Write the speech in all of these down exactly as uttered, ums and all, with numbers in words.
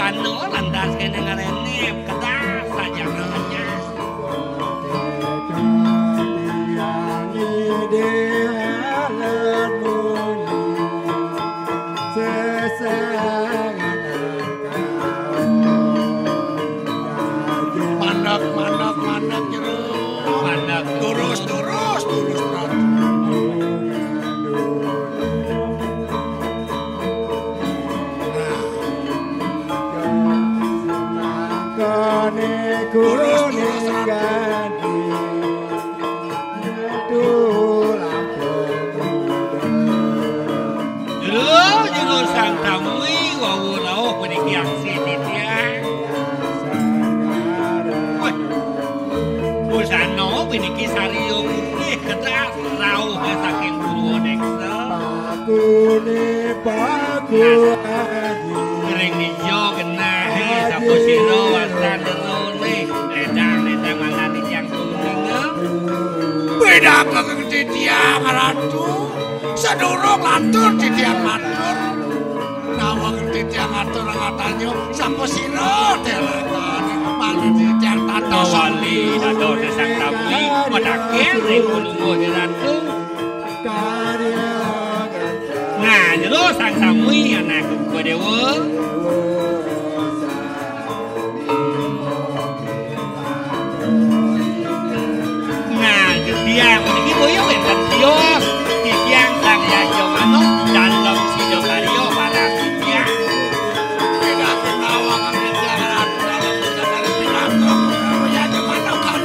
Anu lantas kene ngarene kedas saja namanya. Mandek, mandek, mandek jero. Mandek. Durus, durus, durus, Ratu. Nah. Durus, durus, Ratu. Jero, jero sang tamui wau rauh puniki aksi titiang. Wéh, busana puniki sariya murih kedah rauh saking Purwa Déksa. Nah, ring dija genah, sapasira wastan jero. Wéh, ledang, ledang mandan titiang suning. Bedakeng titiang, Ratu. Sadurung lantur titiang matur. Nawang titiang atur ngatanya, sapasira delakan? Mangda titiang tata wali dados sang tamui, madakeng ring Ratu. Nah, jero sang tamui anak Uga Dewa. Nah, titiang puniki boya wénten tios, titiang Sang Yajamana dalem sida karya para titiang. Pidato nawang titiang Ratu dalem sida karya pidato, Yajamana kan.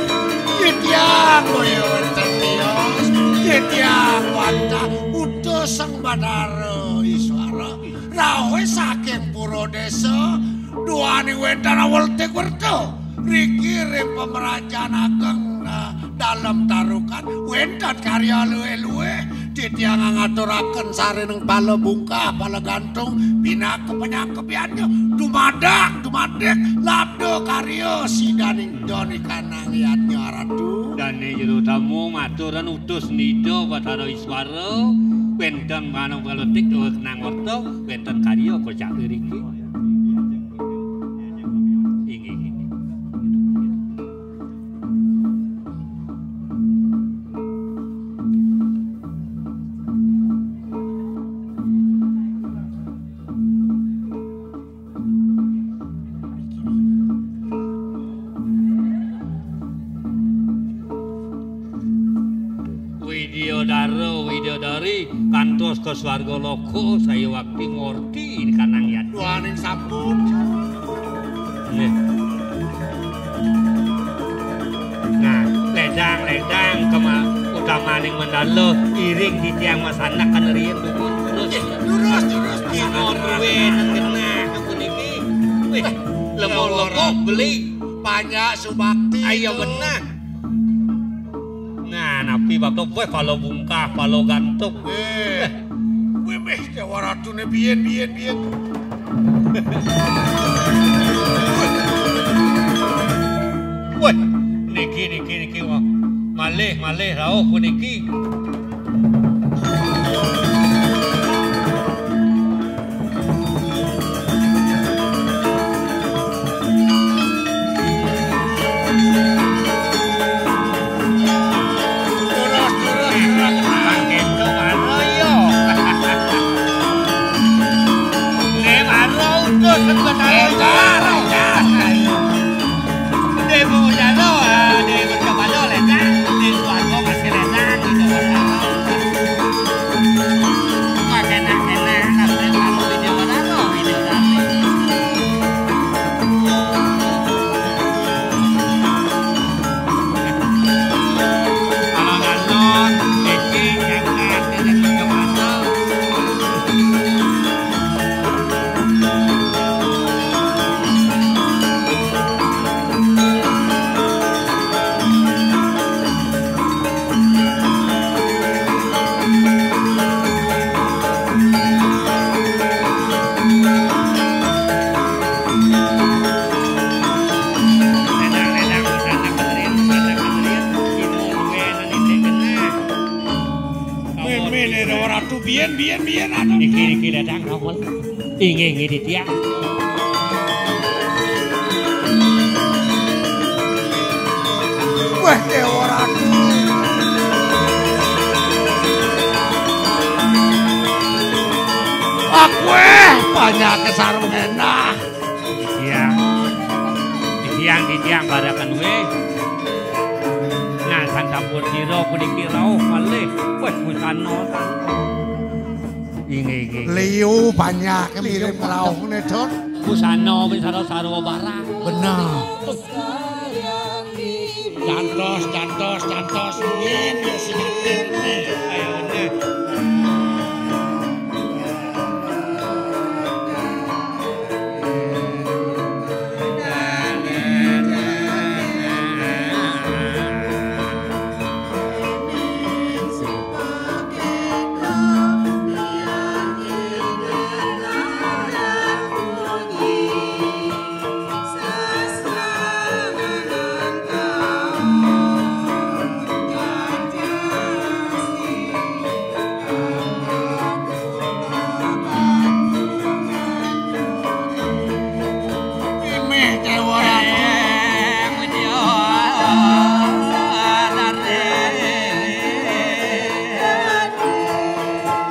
Titiang boya wénten tios, titiang wantah utus Sang Batara Iswara. Rauh saking pura désa, duaning wénten aweltik werta. Riki ring pamrajan ageng, eh, Dalem Tarukan, wénten karya luwih-luwih. Titiang ngaturaken sarining pala bungkah, pala gantung, pinaka panyakebyannya. Dumadak, dumadik, labda karya sidaning Doni Kanang Yadnya Ratu. Dané jero tamu matur nunas Ida Batara Iswara, wénten manung paletik duwé kenang werta, wénten karya kocak iriki. Inggih, inggih. Widyadara, Widyadari, kantos ka swarga loka, sayuwakti ngorti Kanang Yadnya. Duaning sampun. Nggih. Nah, ledang, ledang, kema-, utamaning mandala, iring titiang masanak kan riyin dumun, terus. Nggih, lurus, lurus, timur, masanak. Wéh, nang genah, nang puniki. Wéh, lemah-lemah beli. Banyak subakti. Ayo, itu. Benar. Nah, napi bakal wéh pala bungkah, pala gantung. Wéh. Wéh, wéh, Déwa Ratuné biyen, biyen, biyen. Wéh, niki, niki, niki, wah. Malih, malih rauh puniki. Mémé Déwa Ratu, biyen, biyen, biyen, anu. Niki, niki, ledang, kamu. Inggih, inggih, titiang. Eh, Dewa Ratu. Aku, eh, banyak kesarung enak. Iya. Titiang, titiang baraken wé. Nah, santampun sira puniki rauh malih. Wis busana. Inggih, inggih, inggih. Liu banyak mirip rauhne, Don. Busana wis sarwa-sarwa barang. Bener. Cantos, cantos, cantos. Yen ya sing akhir nih. Ayo, nih.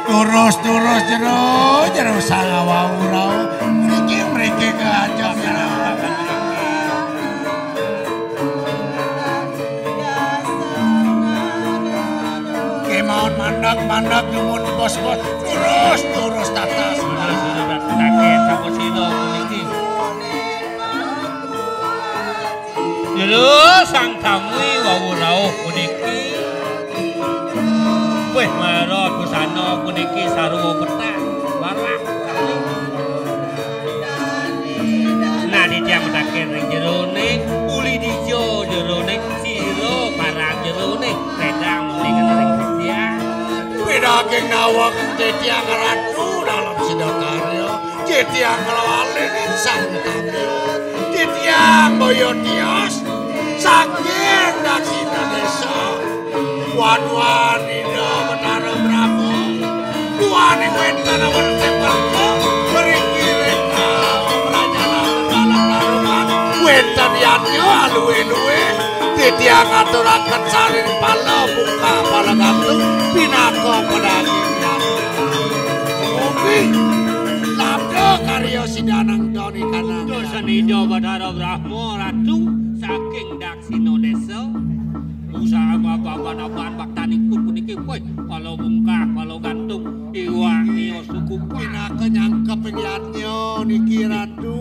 Turus, turus, jero, jero, sangawau rauh. Mriki, mriki, ke aja, jero. Kemawon mandheg, mandheg, nyuwun bos-bos. Turus, turus, tatas. Kaget, sampun sida puniki. Jero sang sami wau rauh puniki. Wis mara busana puniki sarwa petak. Warah. Nah, titiang mataken ring jerone, uli dija jerone, sira parang jerone, pedang mendingan ring titiang. Pedaging nawak titiang ratu dalam sidakarya. Titiang nglawali sang tamyo. Titiang boyo tios. Saking daksina desa. Waduan Ida Betara Brahma. Duaning wenten awerteng mangka. Mriki ring pemerajanan dalam karuman. Wenten yadnya alue-lue. Titiang ngaturaken saring pala buka pala gantung. Pinaka pedaging yadnya. Ugi. Labda karya sidanang doni kanang. Dosan Ida Batara Brahma Ratu saking Daksina Desa. Usaha aban-aban baktanipun puniki, woi, pala bungkah, pala gantung, iwak nios suku. Pinaka nyangkep ing yadnya niki, Ratu.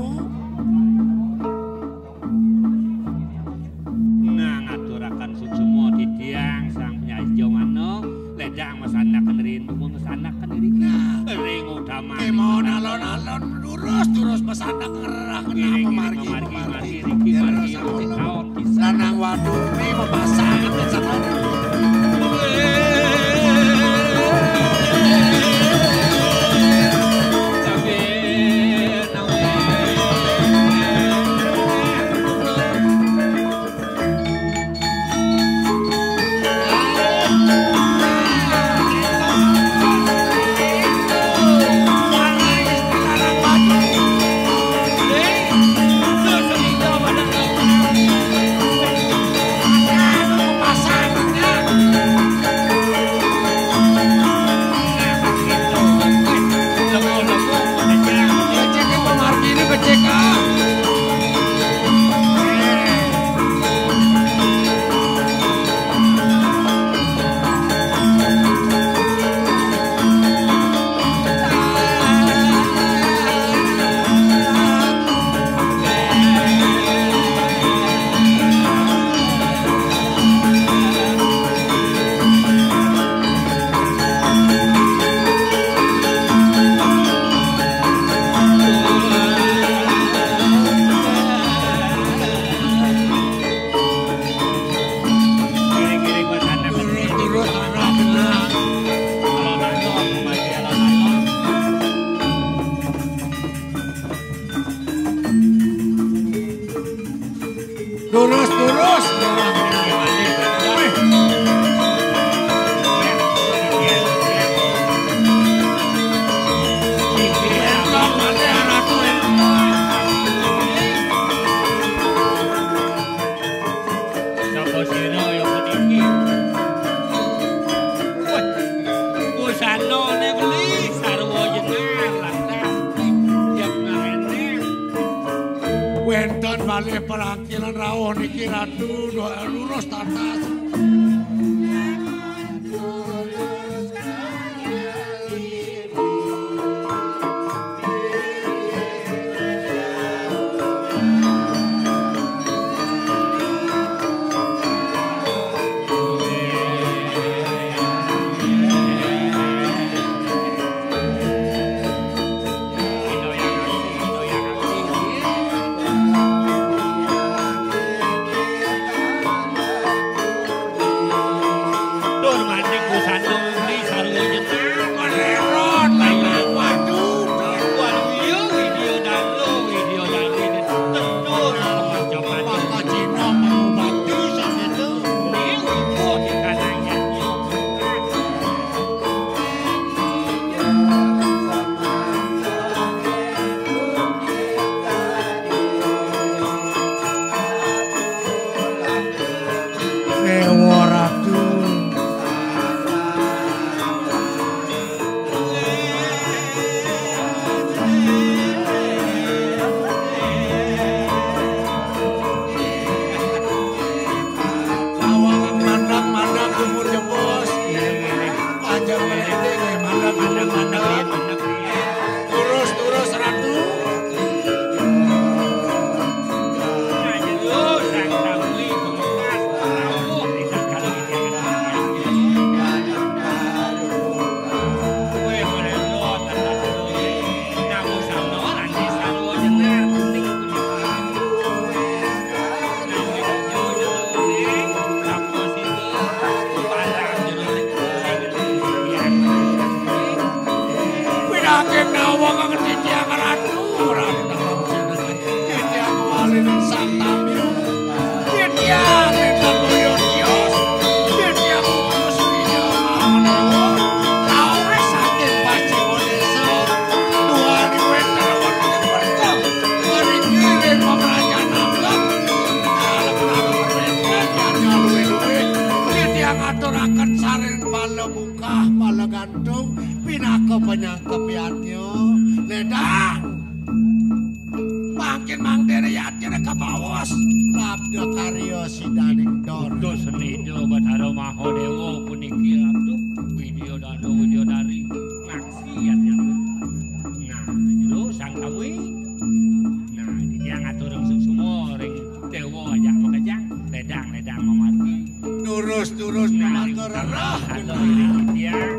Nah, ngaturaken suksma titiang Sang Penyaji Jomana, ledang masandaken rindu, masandaken iriki. Nah. Ring utama. Kemawon alon-alon, lurus, terus masandak ngerah, kenapa margi, margi, margi, riki, margi, riki, taun, bisa. Lanang wadune mapasang, bisa. Lurus, lurus. Sapa sira Nggih, perangkilan rawuh niki Ratu, doa lurus tatas. Dewa Ratu. Awang mandang-mandang umur jebos. Aja ngeledek, mandang-mandang, mandang. Terus, terus, Ratu. Pinanggih nawang ngerti tiang ratu, ratu nawang jenengan. Titiang wali ning Sang Tamyu. Titiang ning Lembuyur Tios. Titiang utus Widya Mahadewa. Laurus saking Pacima Desa. Duhani wétan wonten merta. Mriki ring pamrajan abang. Kalem-kalem wétan, nyata luwih-luwih. Titiang aturaken sareng pala bungkah, pala gantung. Pinaka panyangkep yadnya. Ledang. Mangkin mangdene yadnya kabaos. Labda karya sidaning don. Dos Rida Batara Mahadewa puniki Ratu Widya Danu Widya Dari. Ngaksi yadnya. Nah, jero Sang Kamui. Nah, titiang atur suksma ring Dewa ajak makejang. Ledang, ledang mamargi. Durus, durus, nah, matur rereh. Atur ring titiang.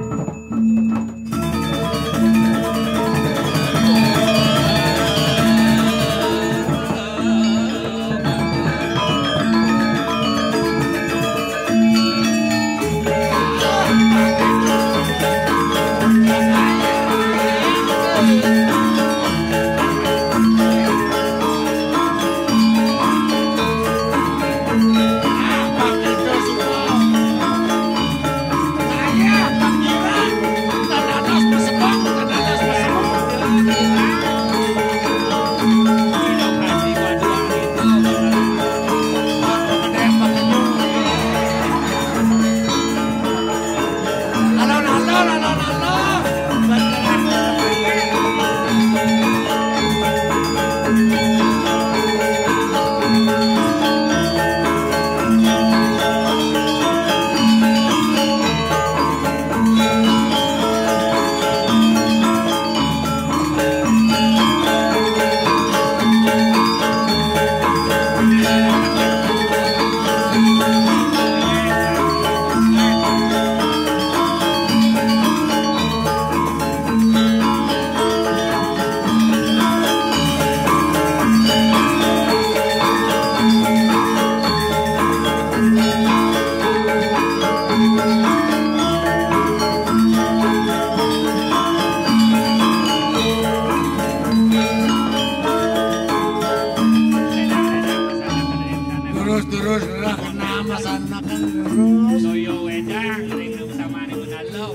Terus, terus, rereh kena masanaken terus. Toya wedang ring utamaning menalo.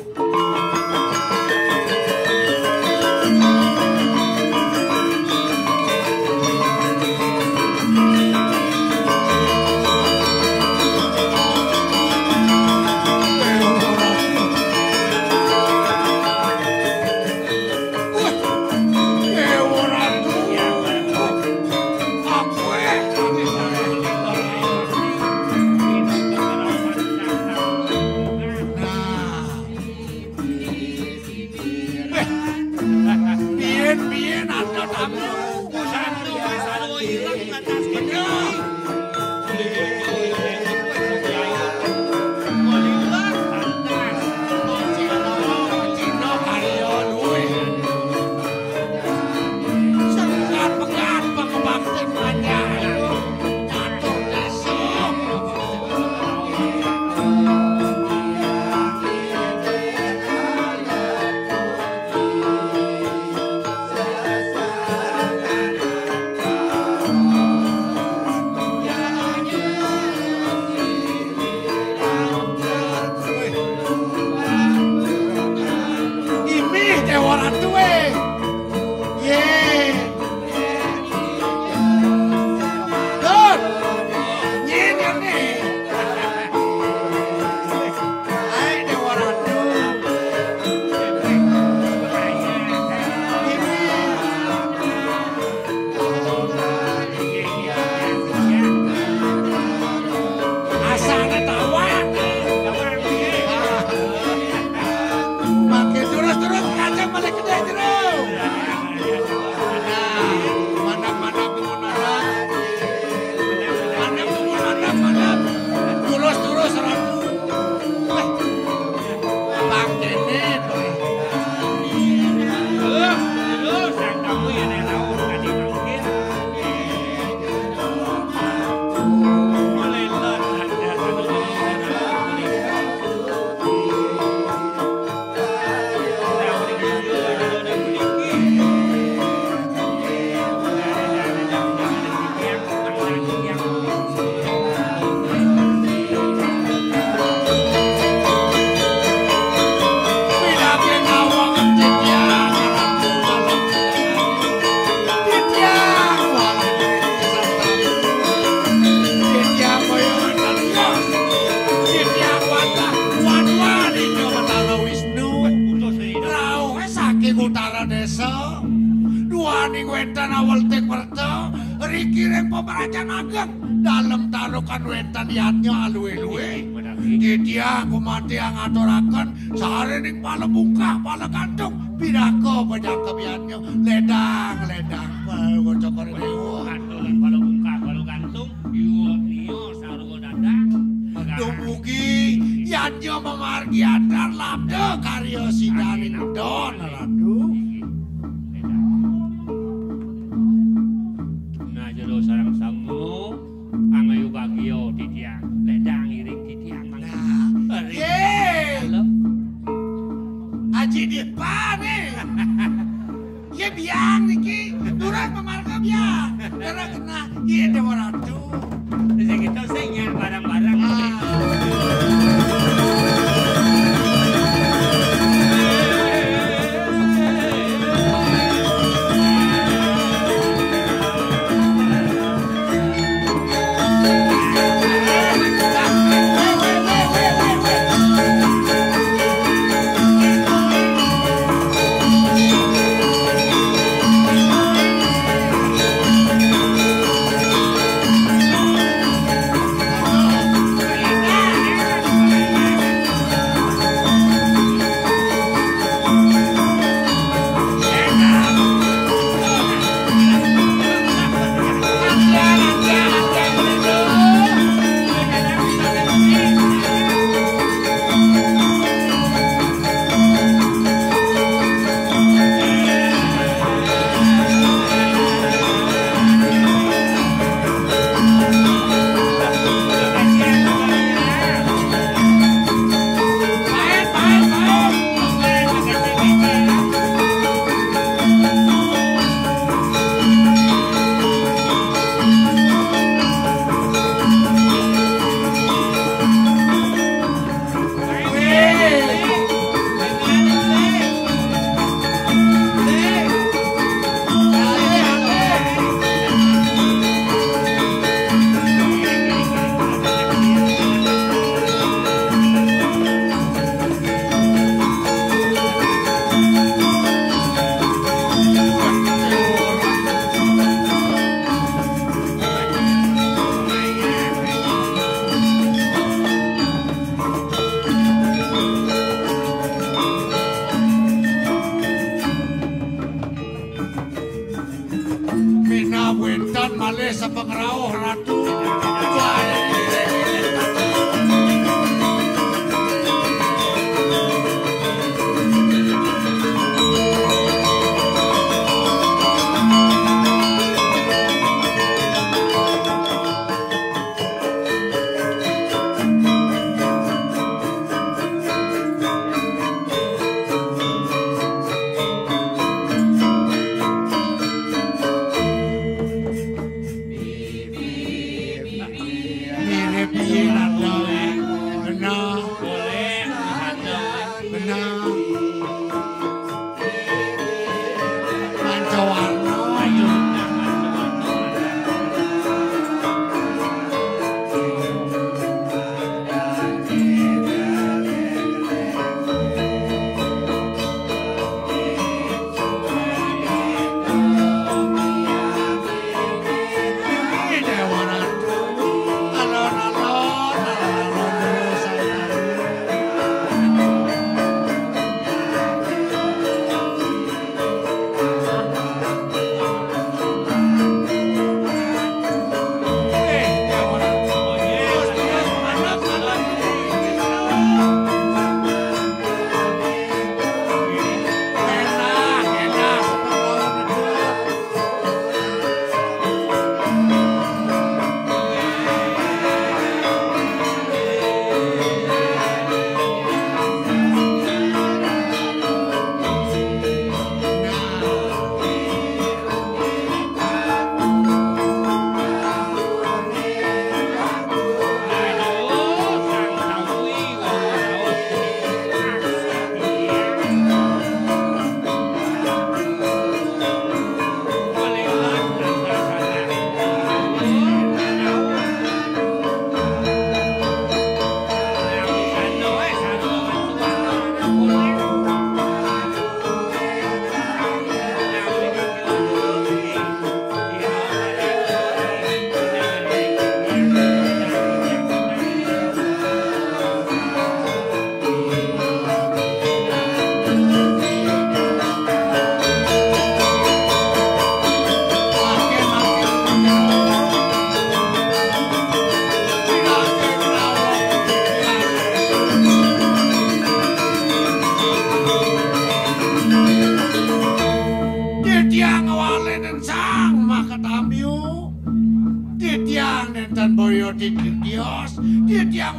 Kiring pemerajan ageng, dalem tarukan wénten yadnya alué-lué. Titiang gumanti ngaturaken sarining pala bungkah, pala gantung, pinaka pajangkep yadnya. Ledang, ledang, pala cokor déwa. Atur pala bungkah, pala gantung, iwa mio sarwa dadang. Dumugi yadnya mamargi antar labda karya sidaning don, Ratu. Nah, jero sareng sangu, pangayu bagia titiang. Ledang iring titiang mangga. Nah, Ring yé. Halo. Aji Dipa nih. Yé biang niki, durang mamarga biang. Karena kena, yé Déwa Ratu. Sing kita sing ya bareng-bareng. Ah.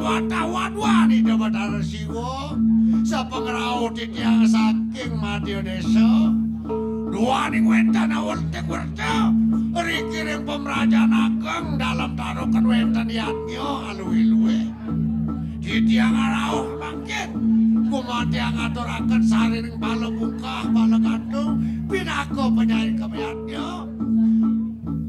Watah waduan Ida Batara Siwa, sapangrauh titiang saking Madya Desa. Duaning wénten awertik werta, rikiring pamrajan ageng dalem tarukan wénten yadnya aluwih-luwih. Titiang rauh mangkin, gumantiang ngaturaken sarining bala bungkah, bala gantung, pinaka panyaring kamayadnya.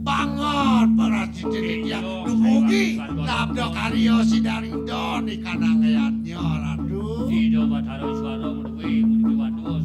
Banget parascita titiang dumugi labda karya sidaning don ikanang yadnya, Ratu. Ida Batara Iswara menuwi puniki waduh